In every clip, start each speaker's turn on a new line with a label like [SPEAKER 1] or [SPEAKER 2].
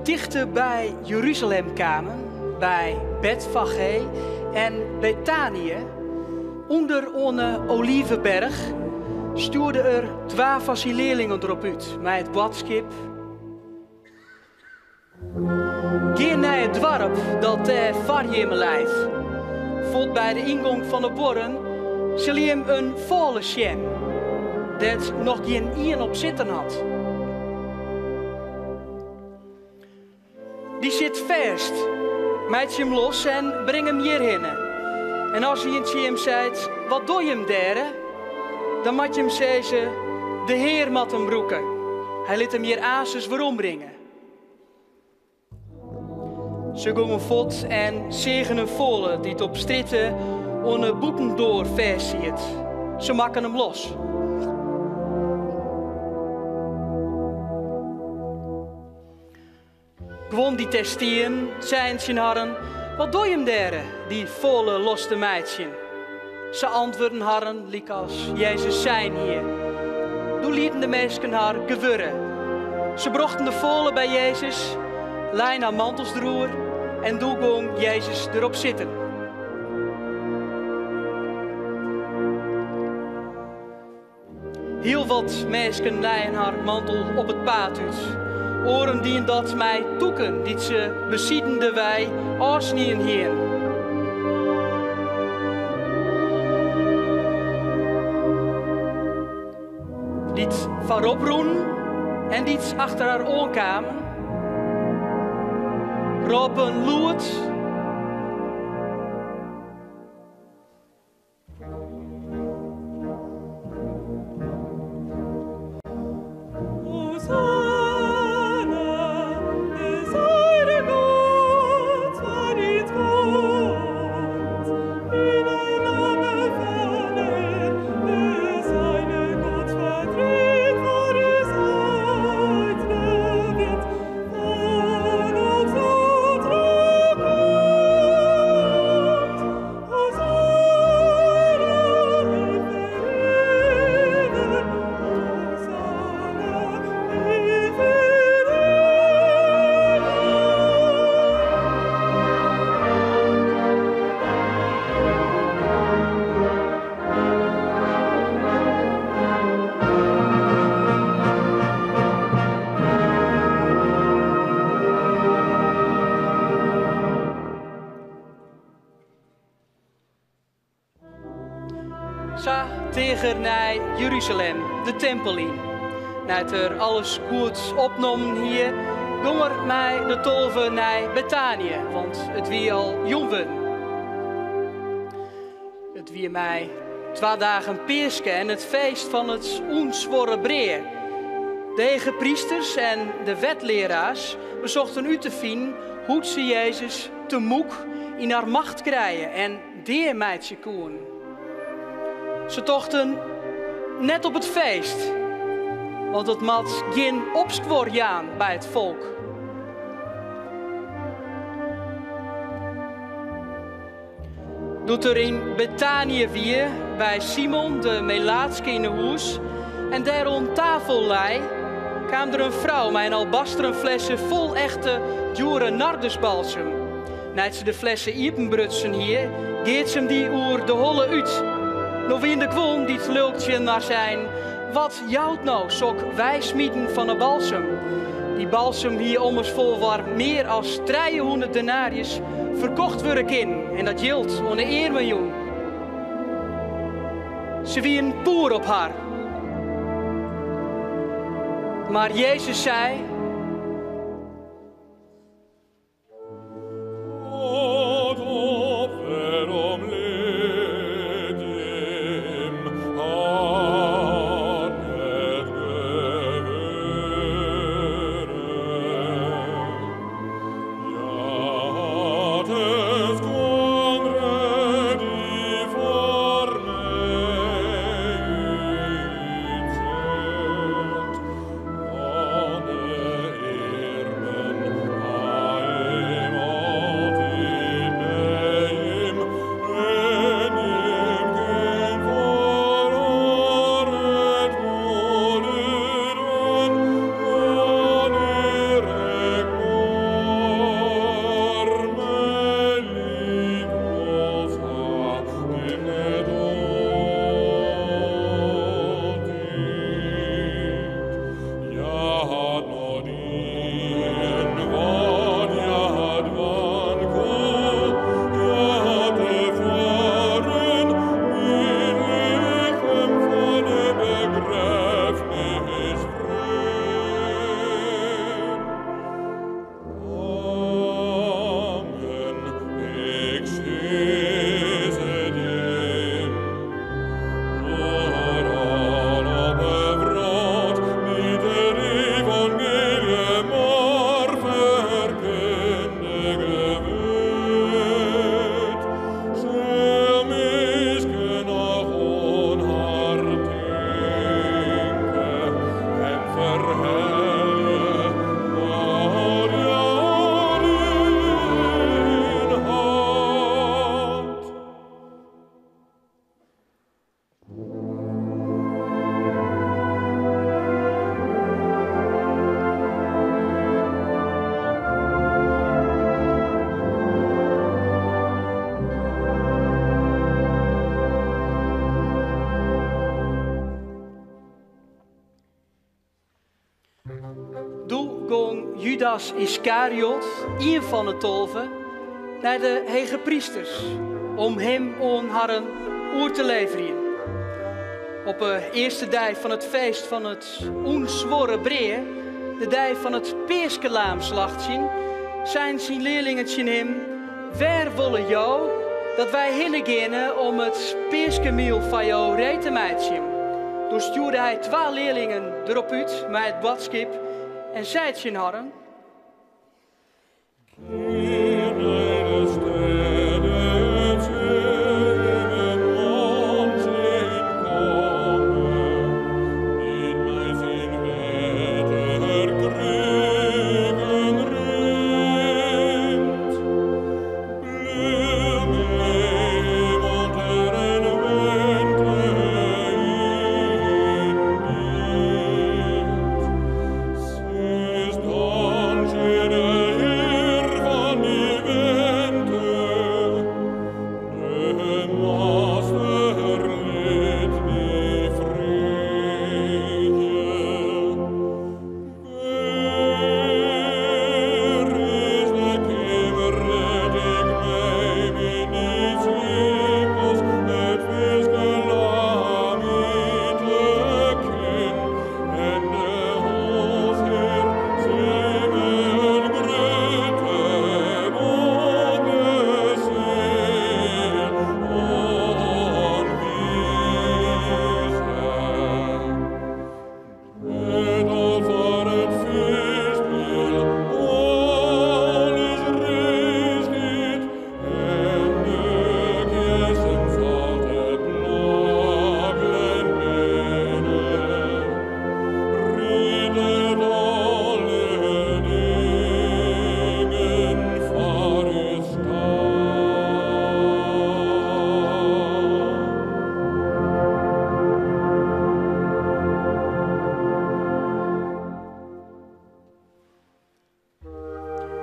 [SPEAKER 1] tichter by Jeruzalem kamen, by Betfagé en Betanië, ûnder oan 'e Oliveberch, stjoerde er twa fan syn learlingen derop út mei it boadskip, Gean nei it doarp dat dêr foar jimme leit. Fuort by de yngong fan 'e buorren sille jim in fôle sjen, dêr't noch gjin ien op sitten hat. Dy sit fêst. Meitsje him los en bring him hjirhinne. En as ien tsjin jim seit, Wat dogge jim dêre? Dan moat jim sizze, De Hear moat him brûke. Hy lit him hjir aansens werombringe. Se gongen fuort en seagen in foale dy't op strjitte oan 'e bûtendoar fêstsiet. Se makken him los. Guon dy't dêr stienen, seinen tsjin harren, Wat dogge jim dêre, dy foale los te meitsjen? Se antwurden harren lykas Jezus sein hie. Doe lieten de minsken har gewurde. Se brochten de foale by Jezus, leinen har mantels deroer en doe gong Jezus derop sitten. Hiel wat minsken leien har mantel op it paad út. Oaren dienen dat mei tûken dy't se besiden de wei ôfsnien hienen. Dy't foarop rûnen en dy't achter har oankamen, rôpen lûd. Sa teach er nei Jeruzalem, de timpel yn. Nei't er alles goed opnommen hie, gong er mei de 12 nei Betanië, want it wie al jûn wurden. It wie mei twa dagen Peaske en it feest fan it ûnsuorre brea. De hegeprysters en de wetlearaars besochten út te finen hoe't se Jezus temûk yn har macht krije en dea meitsje koenen. Se tochten net op it feest, want it moat gjin opskuor jaan by it folk. Doe't er yn Betanië wie, by Simon de Melaatske yn 'e hûs en dêr oan tafel lei, kaam der in frou mei in albasteren flesse fol echte djoere nardusbalsem. Nei't se de flesse iepenbrutsen hie, geat se him dy oer de holle út. No wiene der guon dy't lulk tsjin har seinen, Wat jout no sok weismiten fan 'e balsem? Dy balsem hie ommers fol war mear as 300 denaarjes ferkocht wurde kinnen en dat jild oan 'e earmen jûn. Se wienen poer op har. Mar Jezus sei. Judas Iskariot, ien fan 'e 12, nei de hegeprysters om him oan harren oer te leverjen. Op 'e earste dei fan it feest fan it ûnsuorre brea, de dei fan it peaskelaamslachtsjen, seinen syn learlingen tsjin him, Wêr wolle jo dat wy hinne geane om it peaskemiel foar jo ree te meitsjen? Doe stjoerde hy twa learlingen derop út mei it boadskip en sei tsjin harren.
[SPEAKER 2] Gean nei de stêd dêr't se jimme man tsjinkomme, dy't mei syn wetterkruken rint. Bliuw by him oant er in wente yngiet. Sis dan tsjin de hear fan dy wente, De master lit dy freegje, Wêr is de keamer dêr't ik mei myn dissipels it peaskelaam ite kin? En de húshear sil jimme in grutte boppeseal oanwize. Dêr't al foar it feestmiel alles ree stiet en de gästen sa te plaklen binne, Riedet alle dingen foar ús ta.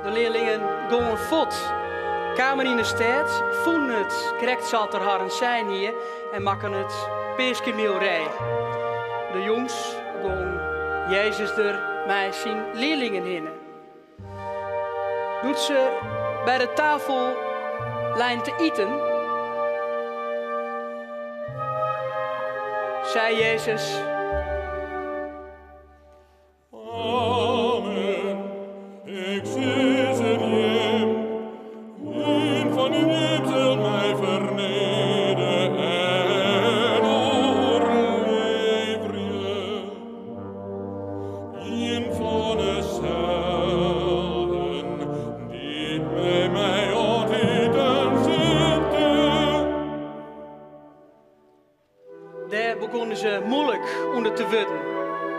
[SPEAKER 1] De learlingen gongen fuort, kamen yn 'e stêd, fûnen it krekt sa't er harren sein hie en makken it peaskemiel ree. De jûns gong Jezus der mei syn learlingen hinne. Doe't se by de tafel leinen te iten, sei Jezus.
[SPEAKER 2] Amen, ik sis it jim, ien fan jim sil my fernederje en oerleverje. Ien fan 'e selden dy't mei my oan it iten sitte.
[SPEAKER 1] Dêr begûnen se muoilik ûnder te wurden.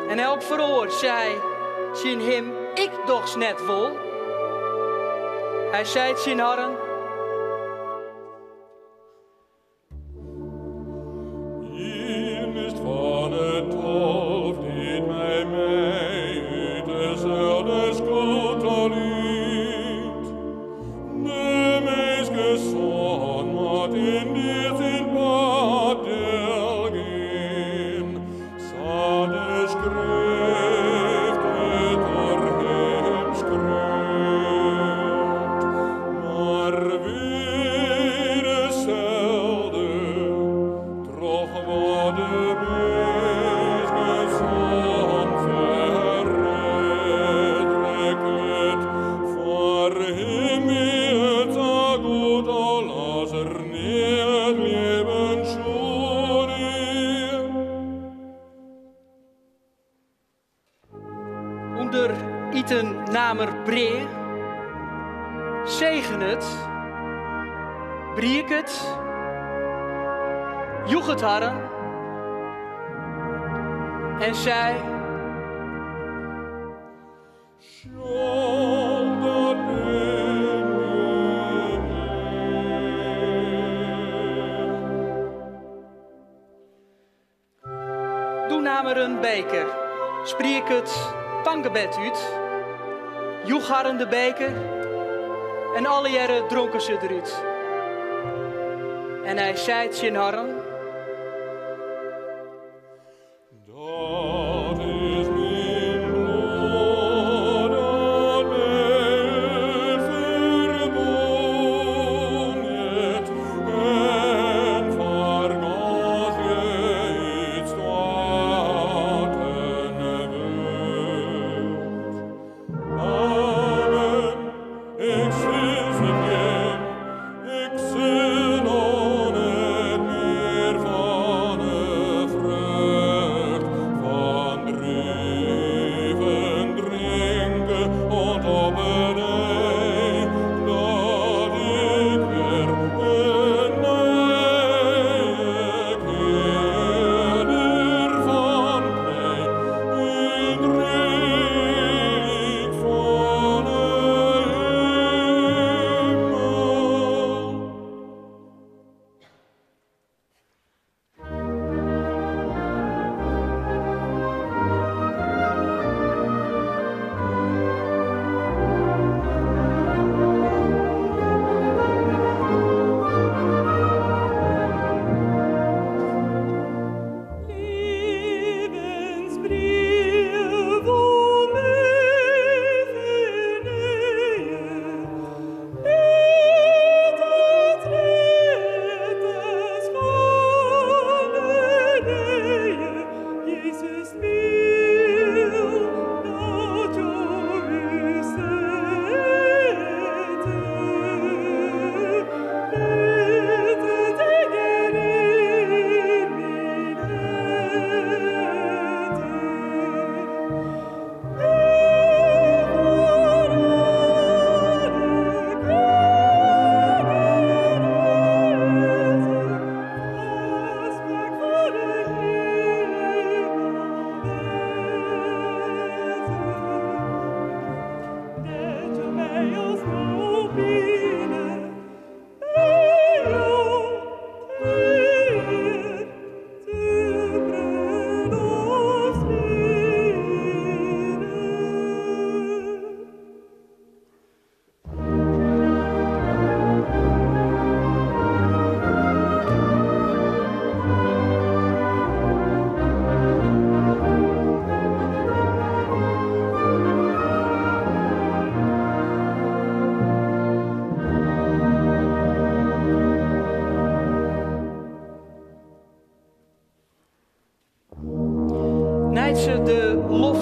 [SPEAKER 1] En elk foar oar sei tsjin him, Ik dochs net wol? Hy sei tsjin harren.
[SPEAKER 2] Ien is fan 'e 12 dy't mei my út deselde skotel yt. De Minskesoan moat yndied syn part delgean, sa't de Skrift it oer him skriuwt. Mar wee deselde, troch wa't de Minskesoan ferreddere wurdt. Foar him wie it sa goed al as er neat libben sjoen hie.
[SPEAKER 1] Under iten naam er brea, segene it, briek it, joech it harren en sei.
[SPEAKER 2] Sjoch, dat bin myn lichem.
[SPEAKER 1] Doe naam er in beker, spriek it tankgebed út, joech harren de beker en allegearre dronken se derút. En hy sei tsjin harren.
[SPEAKER 2] Dat is myn bloed, dat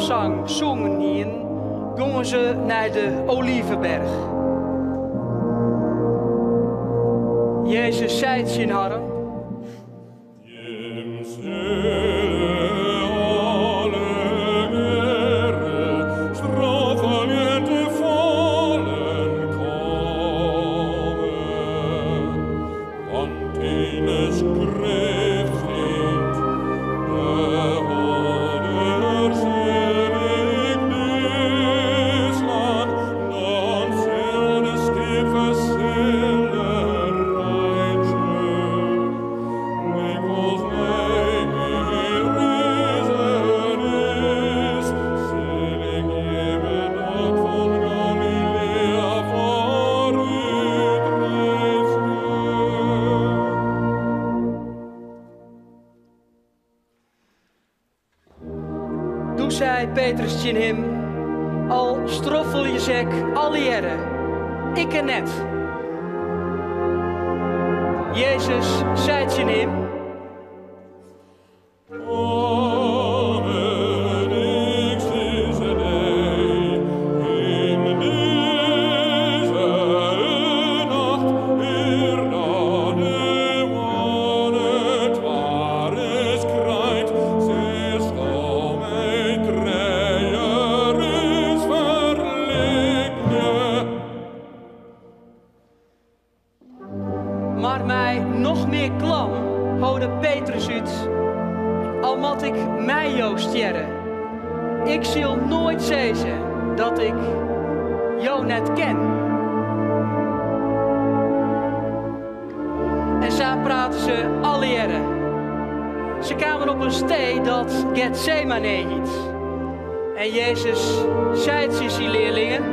[SPEAKER 1] lofsang songen hienen, gongen se nei de Oliveberch. Jezus sei tsjin harren.
[SPEAKER 2] Jim sille allegearre stroffeljen te fallen komme, want yn 'e Skrift stiet, De hoeder sil ik nearslaan, dan sil de skiep fersille reitsje. Lykwols nei myn rizen is, sil ik jimme dat fan Galilea foarút reizgje.
[SPEAKER 1] Doe sei Petrus tsjin him, Al stroffelje se ek allegearre, ikke net. Jezus sei tsjin him.
[SPEAKER 2] Amen, ik sis dy, yn dizze nacht, ear dat de hoanne twaris kraait, silsto my trijeris ferleagenje.
[SPEAKER 1] Mar mei noch mear klam hode Petrus út, Al moat ik mei jo stjerre, ik sil noait sizze dat ik jo net ken. En sa praten se allegearre. Se kamen op in stee dat Getsemane hiet. En Jezus sei tsjin syn learlingen.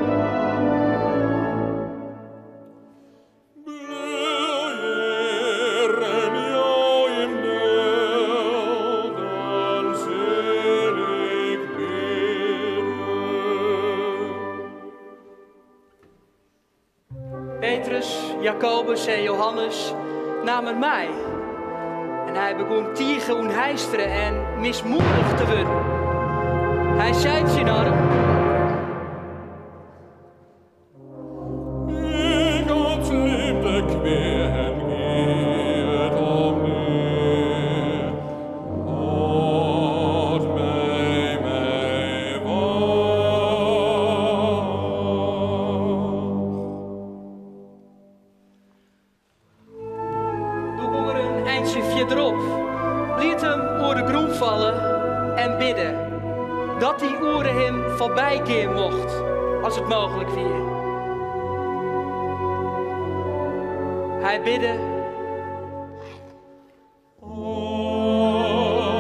[SPEAKER 2] Bliuw hjir en jou jim del, dan sil ik bidde.
[SPEAKER 1] Petrus, Jakobus en Johannes naam er mei. En hy begûn tige ûnheistere en mismoedich te wurden. Hy sei tsjin harren.
[SPEAKER 2] Ik ontsleep de kwea en giet om dea. Hâld my mei waach.
[SPEAKER 1] Doe gong er in eintsje fierderop, liet him oer de grûn falle en bidde, dat dy oere him foarby gean mocht, as it mooglik wie. Hy bidde.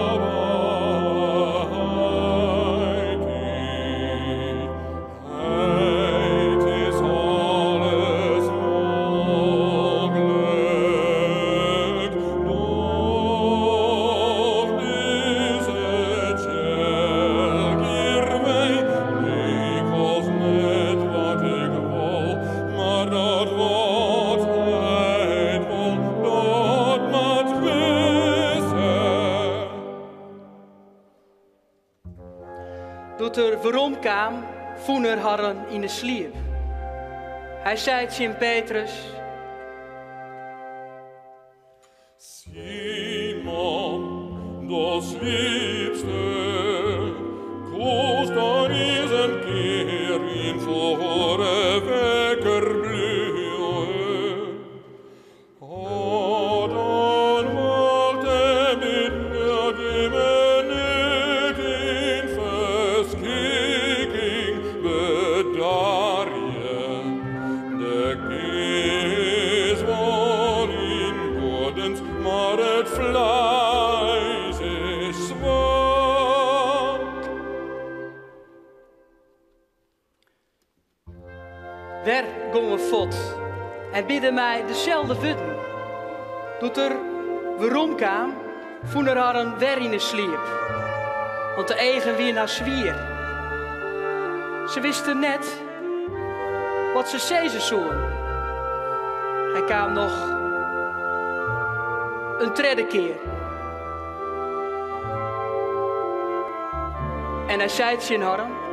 [SPEAKER 2] Abba, Heit, Heit is alles mooglik, doch dizze tsjelk hjirwei, lykwols net wat ik wol, mar dat wat Heit wol, dat moat wizze.
[SPEAKER 1] Doe't er weromkaam, fûn er harren yn 'e sliep. Hy sei tsjin Petrus.
[SPEAKER 2] Simon, do sliepste, koest dan ris in kear yn foare wekker bliuwe. O, dan wacht en bid dat jimme net yn ferskikking bedarje. De geast wol yn goedens, mar it fleis is swak.
[SPEAKER 1] Wer gong er fuort en bidde mei deselde wurden. Doe't er weromkaam, fûn er harren wer yn 'e sliep, want de eagen wiene har swier. Se wisten net wat se sizze soenen. Hy kaam noch in tredde kear. En hy sei tsjin harren.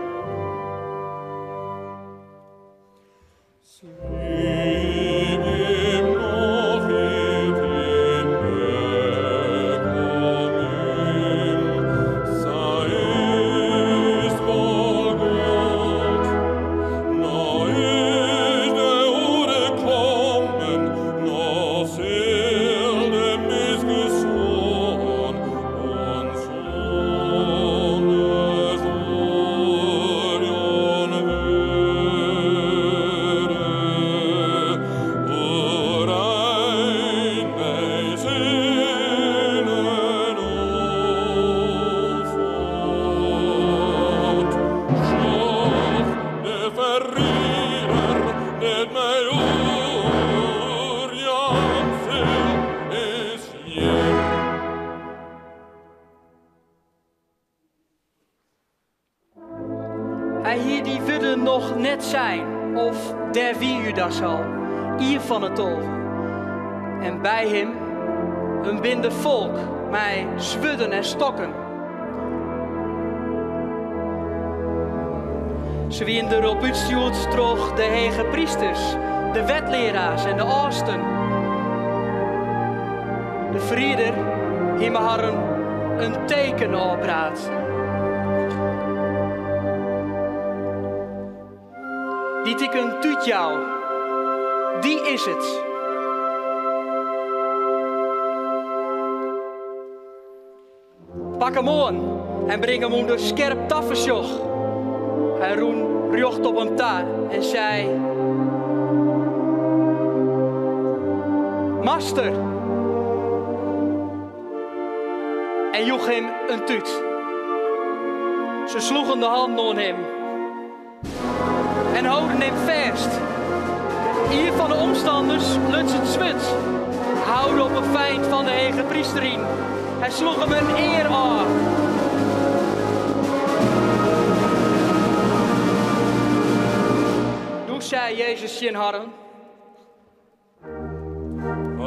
[SPEAKER 1] Hy hie dy wurden noch net sein, of dêr wie Judas al, ien fan 'e 12, en by him in binde folk mei swurden en stokken. Se wienen derop útstjoerd troch de hegeprysters, de wetlearaars en de âldsten. De ferrieder hie mei harren in teken ôfpraat. Dy't ik in tút jou, dy is it. Pak him oan en bring him ûnder skerp tafersjoch. Hy rûn rjocht op him ta en sei, Master! En joech him in tút. Se sloegen de hannen oan him en holden him fêst. Ien fan de omstanners luts it swurd, houde op 'e feint fan de hegepryster yn en sloech him in ear ôf. Doe sei Jezus tsjin harren.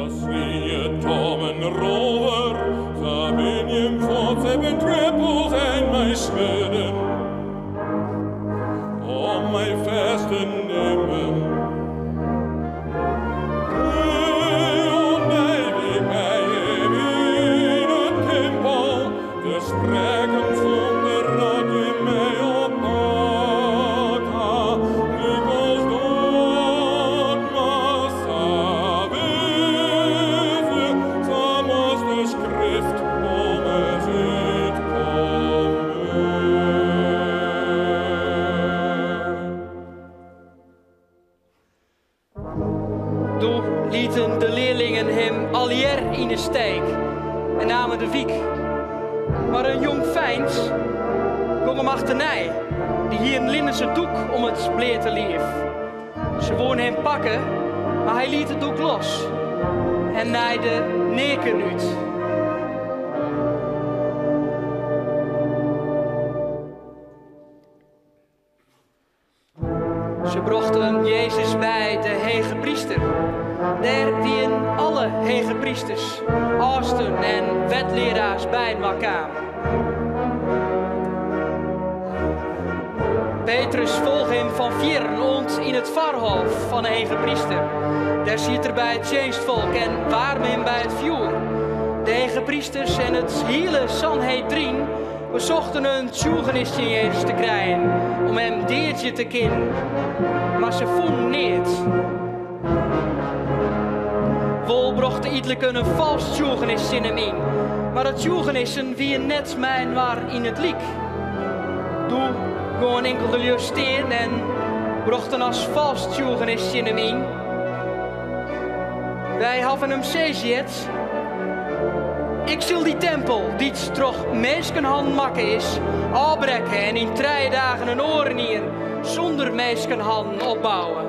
[SPEAKER 2] As wie it om in rover, sa bin jim fuort hebben trippels en mei swurden om my fêst te nimmen. Dei oan dei wie ik by jim yn 'e timpel te sprekken sûnder dat jim my oppakt ha, lykwols dat moast sa wêze, sa moast de Skrift ommers útkomme.
[SPEAKER 1] Doe lieten de learlingen him allegear yn 'e steek en namen de wyk. Mar in jong feint gong him achternei. Dy hie in linnense doek om it bleate liif. Se woene him pakke, mar hy liet de doek los en naaide neaken út. Se brochten Jezus by de hegepryster. Dêr wienen alle hegeprysters, âldsten en wetlearaars byinoar kaam. Petrus folge him fan fierren oant yn it foarhôf fan 'e hegepryster. Dêr siet er by it tsjinstfolk en waarme him by it fjoer. De hegeprysters en it hiele Sanhedrin Besochten in tsjûgenis tsjin Jezus te krijen om him deadzje te kinnen, mar se fûnen neat. Wol brochten ytliken in falsk tsjûgenis tsjin him yn, mar de tsjûgenissen wienen net mei-inoar yn it lyk. Doe gongen inkelde lju stean en brochten as falsk tsjûgenis tsjin him yn, Wy hawwe him sizzen heard, Ik sil dy tempel, dy't troch minskenhannen makke is, ôfbrekke en yn trije dagen in oarenien sûnder minskenhannen opbouwe.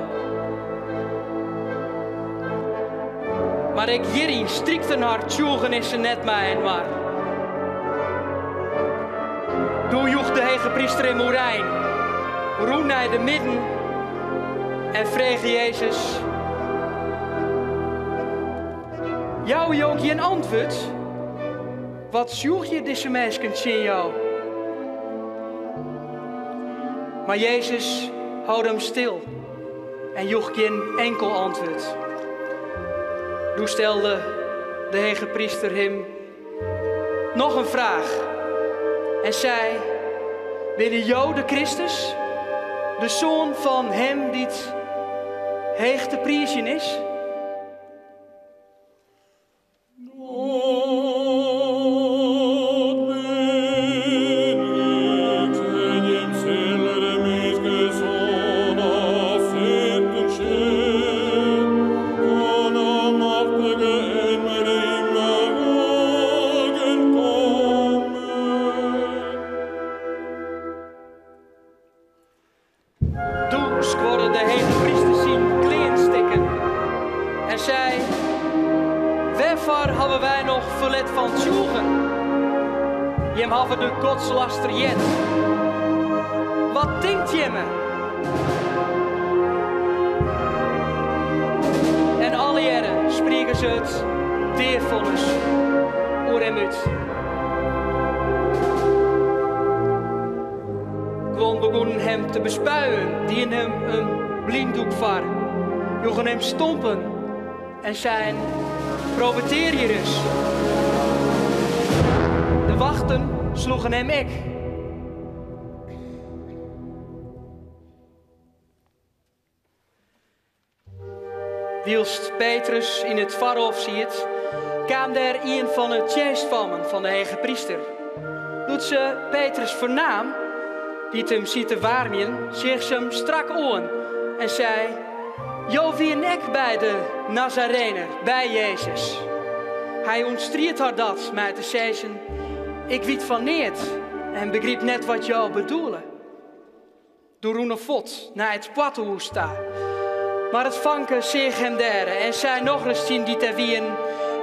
[SPEAKER 1] Mar ek hjiryn strykten har tsjûgenissen net mei-inoar. Doe joech de hegepryster him oerein, rûn nei de midden en frege Jezus, Jouwe jo gjin antwurd? Wat tsjûgje dizze minsken tsjin jo? Mar Jezus hold him stil en joech gjin inkel antwurd. Doe stelde de hegepryster him noch in fraach en sei, Binne Jo de Kristus, de Soan fan Him dy't heech te priizjen is? Doe skuorde de hegepryster syn klean stikken en sei, Wêrfoar hawwe wy noch ferlet fan tsjûgen? Jim hawwe de godslaster heard. Wat tinkt jimme? En allegearre sprieken se it deafonnis oer him út. Guon begûnen him te bespuien, dienen him in blyndoek foar, joegen him stompen en seinen, Profetearje ris. De wachten sloegen him ek. Wylst Petrus yn it foarhôf siet, kaam dêr ien fan 'e tsjinstfammen fan de hegepryster. Doe't se Petrus fernaam, dy't him siet te waarmjen, seach se him strak oan en sei, Jo wienen ek by de Nazarener, by Jezus. Hy ûntstried har dat mei te sizzen, Ik wit fan neat en begryp net wat jo bedoele. Doe rûn er fuort nei it poartehûs ta. Mar it fanke seach him dêre en sei nochris tsjin dy't dêr wienen,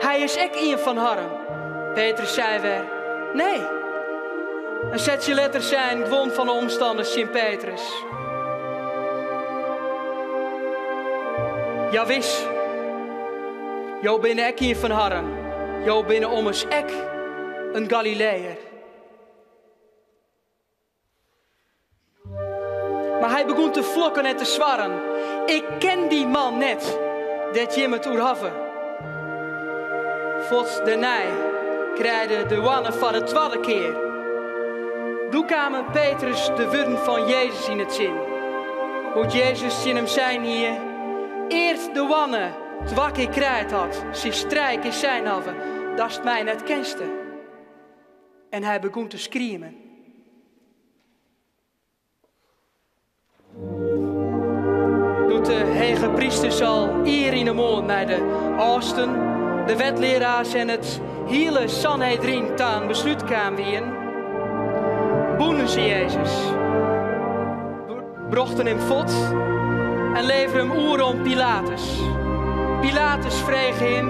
[SPEAKER 1] Hy is ek ien fan harren. Petrus sei wer, Nee. In setsje letter seinen guon fan 'e omstanners tsjin Petrus, Jawis, jo binne ek ien fan harren, jo binne ommers ek in Galileeër. Mar hy begûn te flokken en te swarren, Ik ken dy man net, dêr't jim it oer hawwe. Fuort dêrnei kraaide de hoanne foar de twadde kear. Doe kamen Petrus de wurden fan Jezus yn it sin, hoe't Jezus tsjin him sein hie, Ear't de hoanne twa kear kraaid hat, silst trije kear sein hawwe, datst my net kenste. En hy begûn te skriemen. Doe't de hegeprysters al ier yn 'e moarn mei de âldsten, de wetlearaars en it hiele Sanhedrin ta in beslút kaam wienen, bûnen se Jezus, brochten him fuort en leveren him oer oan Pilatus. Pilatus frege him,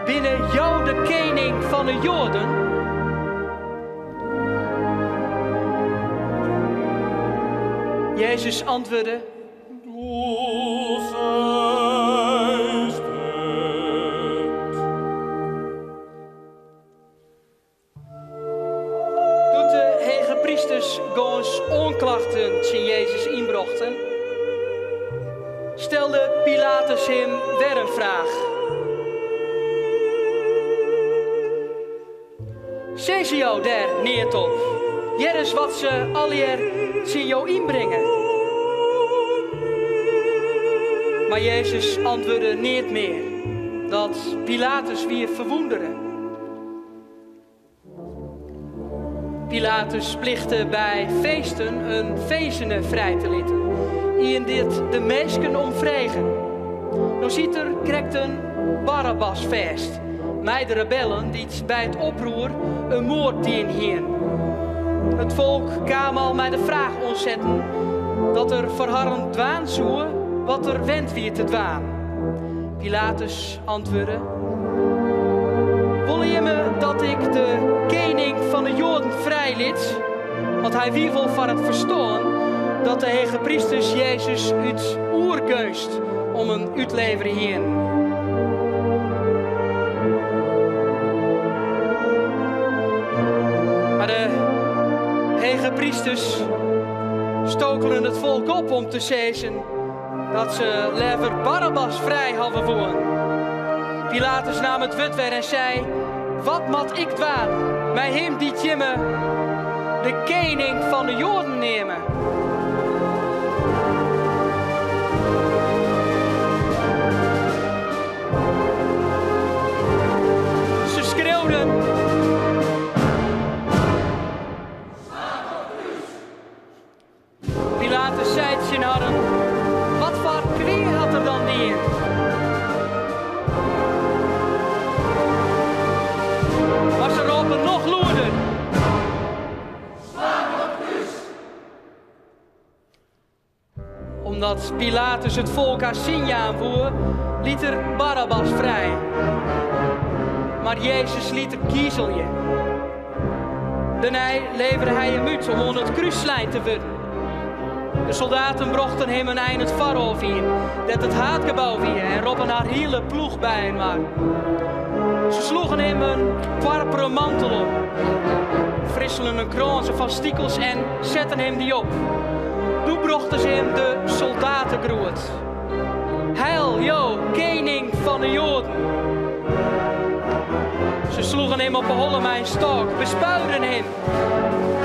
[SPEAKER 1] Binne jo de kening fan 'e Joaden? Jezus antwurde.
[SPEAKER 2] Do seist it.
[SPEAKER 1] Doe't de hegeprysters gâns oanklachten tsjin Jezus ynbrochten, stelde Pilatus him wer in fraach. Sizze jo dêr neat op? Hear ris wat se allegear tsjin jo ynbringe. Mar Jezus antwurde neat mear, dat Pilatus wie ferwûndere. Pilatus plichte by feesten in finzene frij te litten, ien dy't de minsken om fregen. No siet der krekt in Barabbas fêst, mei de rebellen dy't by it oproer in moard dien hienen. It folk kaam al mei de fraach oansetten dat er foar harren dwaan soe wat er wend wie te dwaan. Pilatus antwurde, Wolle jimme dat ik de kening fan 'e Joaden frijlit? Want hy wie wol foar it ferstân dat de hegeprysters Jezus út oergeunst oan him útlevere hienen. Mar de hegeprysters. stokelen it folk op om te sizzen dat se leaver Barabbas frij hawwe woenen. Pilatus naam it wurd wer en sei, Wat moat ik dwaan mei him dy't jimme de kening fan de Joaden neame? Se skreauden. Pilatus sei tsjin harren, Wat foar kwea hat er dan dien? Mar se rôpen noch lûder. Omdat Pilatus it folk har sin jaan woe, liet er Barabbas frij. Mar Jezus liet er gizelje. Dêrnei levere hy him út om oan it krús slein te wurden. De soldaten brochten him in ein it foarhôf yn, dêr't it haadgebou wie, en roppen har hiele ploech byinoar. Se sloegen him in poarperen mantel om, frisselen in krânse fan stikels en setten him dy op. Doe brochten se him de soldategroet. Heil, jo, kening fan 'e Joaden! Se sloegen him op 'e holle mei in stôk, bespuiden him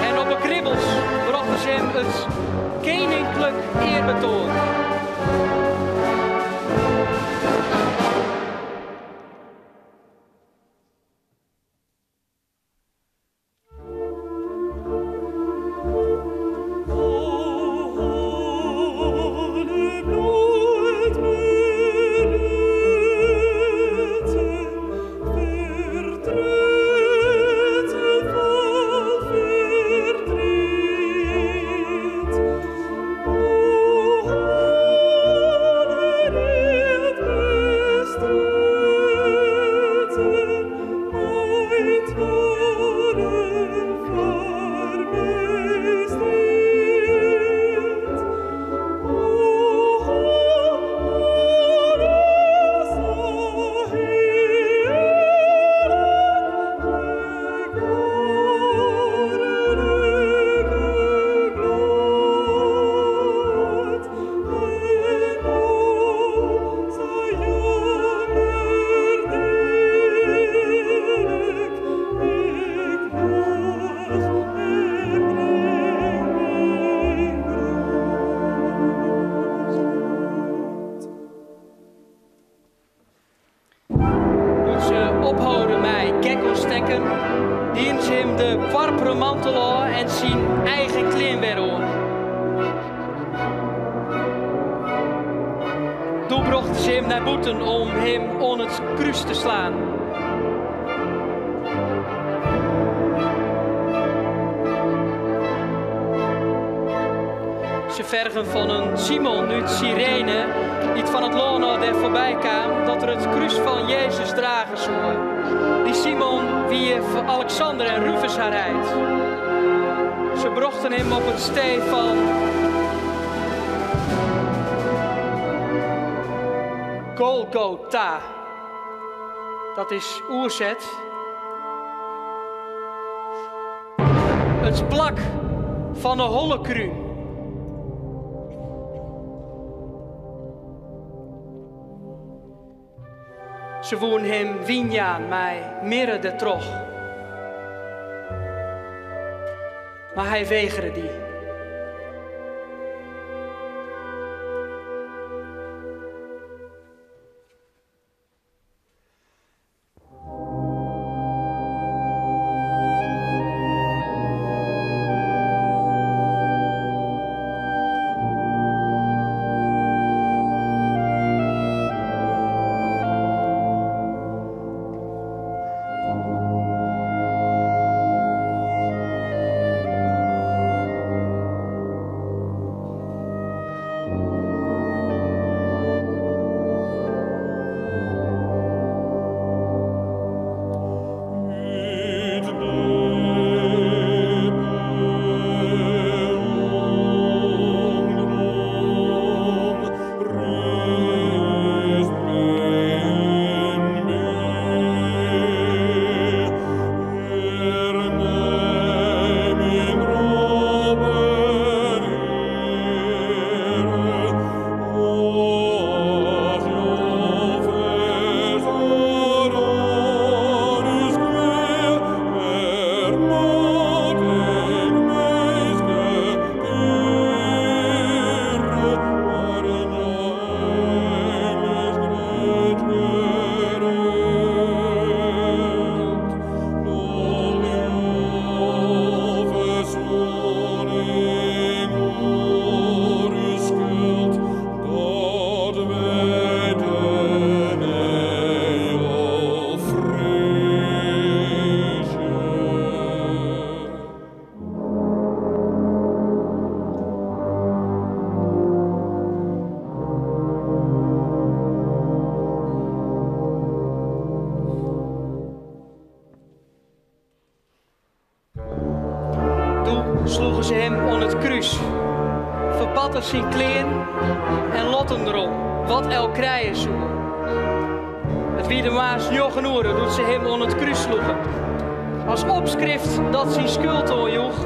[SPEAKER 1] en op 'e kribbels brochten se him it keninklik earbetoan. Doe't se opholden mei gekkelstekken, dienen se him de poarperen mantel ôf en syn eigen klean wer oan. Doe brochten se him nei bûten om him oan it krús te slaan. Se fergen fan in Simon út Syrene, dy't fan it lân ôf dêr foarby kaam, dat er it krús fan Jezus drage soe. Dy Simon wie fan Aleksander en Rufus har heit. Se brochten him op it stee fan Golgota. Dat is oerset it plak fan 'e hollekrún. Se woenen him wyn jaan mei mirre dertroch, mar hy wegere dy. Doe sloegen se him oan it krús, ferparten syn klean en lotten derom wat elk krije soe. It wie de moarns njoggen oere doe't se him oan it krús sloegen. As opskrift dat syn skuld oanjoech,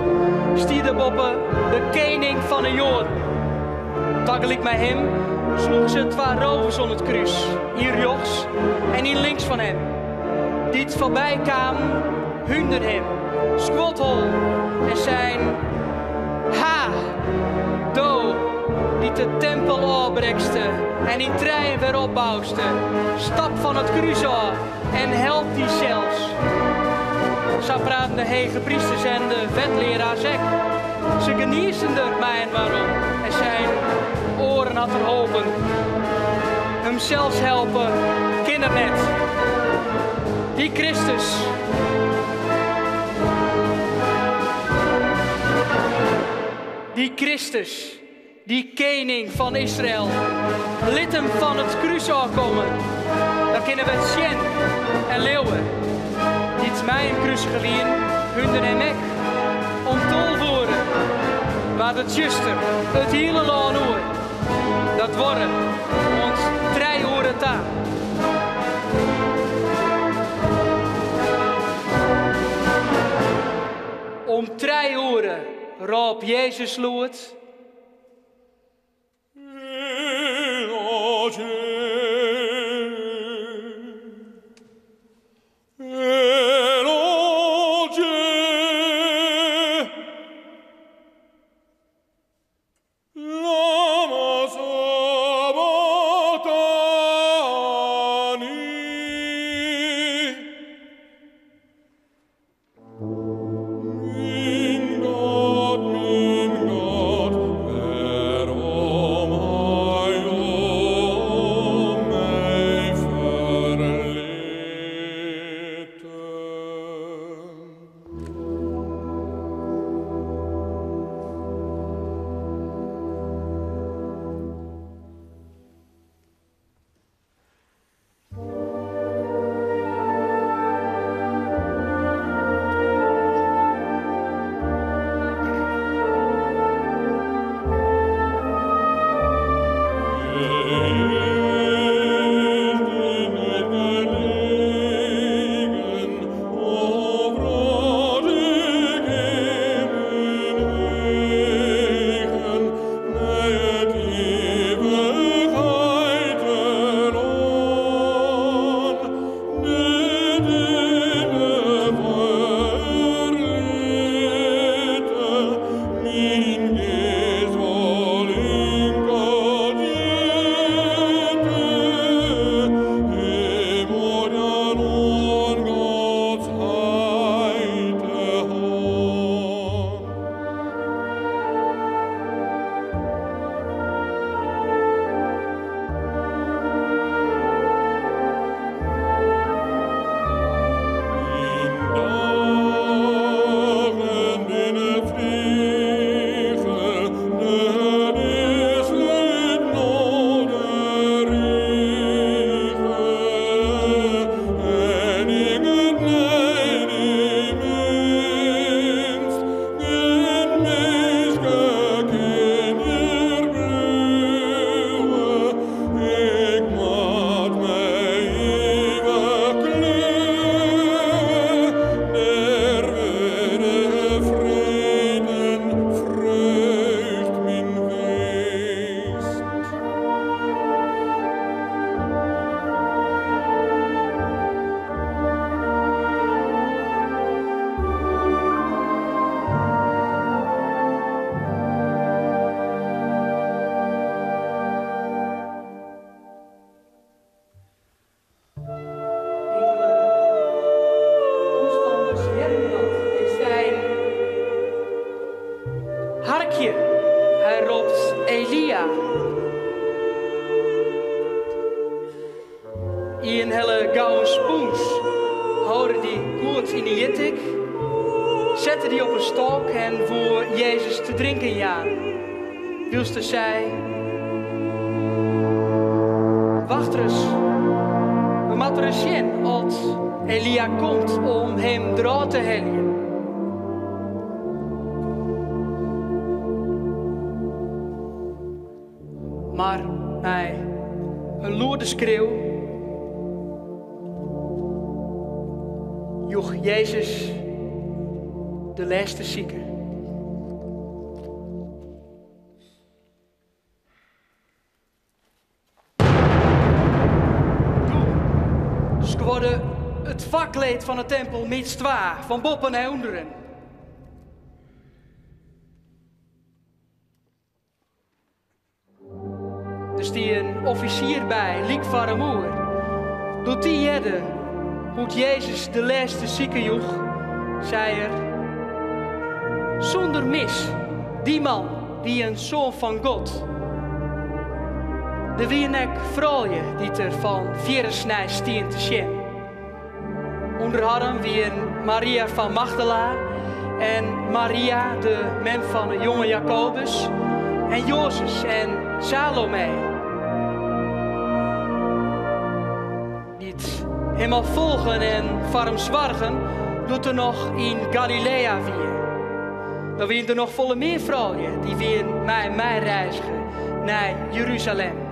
[SPEAKER 1] stie der boppe, De kening fan 'e Joaden. Tagelyk mei him sloegen se twa rovers oan it krús, ien rjochts en ien links fan him. Dy't foarby kamen, húnden him, skoathollen en seinen, Ha, do, dy't de tempel ôfbrekste en yn trijen wer opbouste, stap fan it krús ôf en help dysels. Sa praten de hegeprysters en de wetlearaars ek. Se gniisden der mei-inoar om en seinen, Oaren hat er holpen, himsels helpe kin er net. Dy Kristus. Dy Kristus, dy kening fan Israel, lit him fan it krús ôfkomme, dan kinne we it sjen en leauwe. Dy't mei him krusige wienen, húnden him ek. Om 12 oere waard it tsjuster it hiele lân oer. Dat duorre oant trije oere ta. Om trije oere rôp Jezus lûd. Inkele omstanners hearden dat en seinen, Harkje, hy ropt Elia. Ien helle gau in spûns, hâlde dy goed yn 'e jittik, sette dy op in stôk en woe Jezus te drinken jaan, wylst er sei, Wacht ris, we moatte ris sjen oft Elia komt om him derôf te heljen. Mar mei in lûde skreau joech Jezus de lêste sike. Doe skuorde it foarkleed fan 'e tempel midstwa, fan boppen nei ûnderen. Der stie in offisier by, lyk foar him oer. Doe't dy hearde hoe't Jezus de lêste sike joech, sei er, Sûnder mis, dy man wie in soan fan God. Der wienen ek froulju dy't der fan fierrens nei stien te sjen. Under harren wienen Maria fan Magdala en Maria, de mem fan 'e jonge Jakobus, en Joazes en Salome, dy't him al folgen en foar him soargen doe't er noch yn Galiléa wie. Dan wienen der noch folle mear froulju dy't wienen mei him meireizge nei Jeruzalem.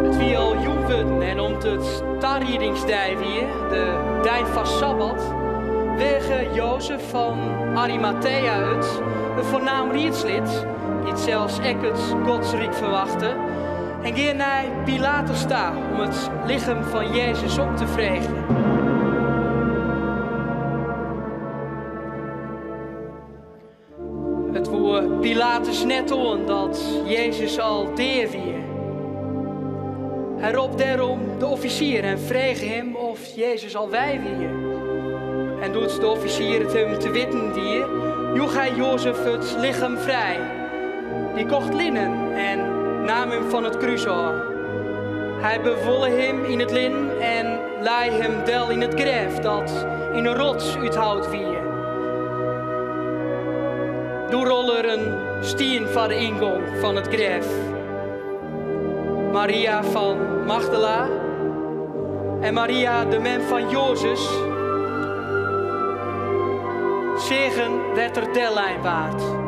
[SPEAKER 1] It wie al jûn wurden en om't it tariedingsdei wie, de dei foar Sabbat, weage Jozef fan Arimatea it, in foarnaam riedslid, dy't sels ek it Godsryk ferwachte, en gean nei Pilatus ta om it lichem fan Jezus op te freegjen. It woe Pilatus net oan dat Jezus al dea wie. Hy rop dêrom de offisier en frege him oft Jezus al wei wie. En doe't de offisier it him te witten die, joech hy Jozef it lichem frij. Dy kocht linnen en naam him fan it krús ôf. Hy bewolle him yn it linnen en lei him del yn it grêf dat yn 'e rots úthoud wie. Doe rolle er in stien foar de yngong fan it grêf. Maria fan Magdala en Maria de mem fan Joazes seagen wêr't er dellein waard.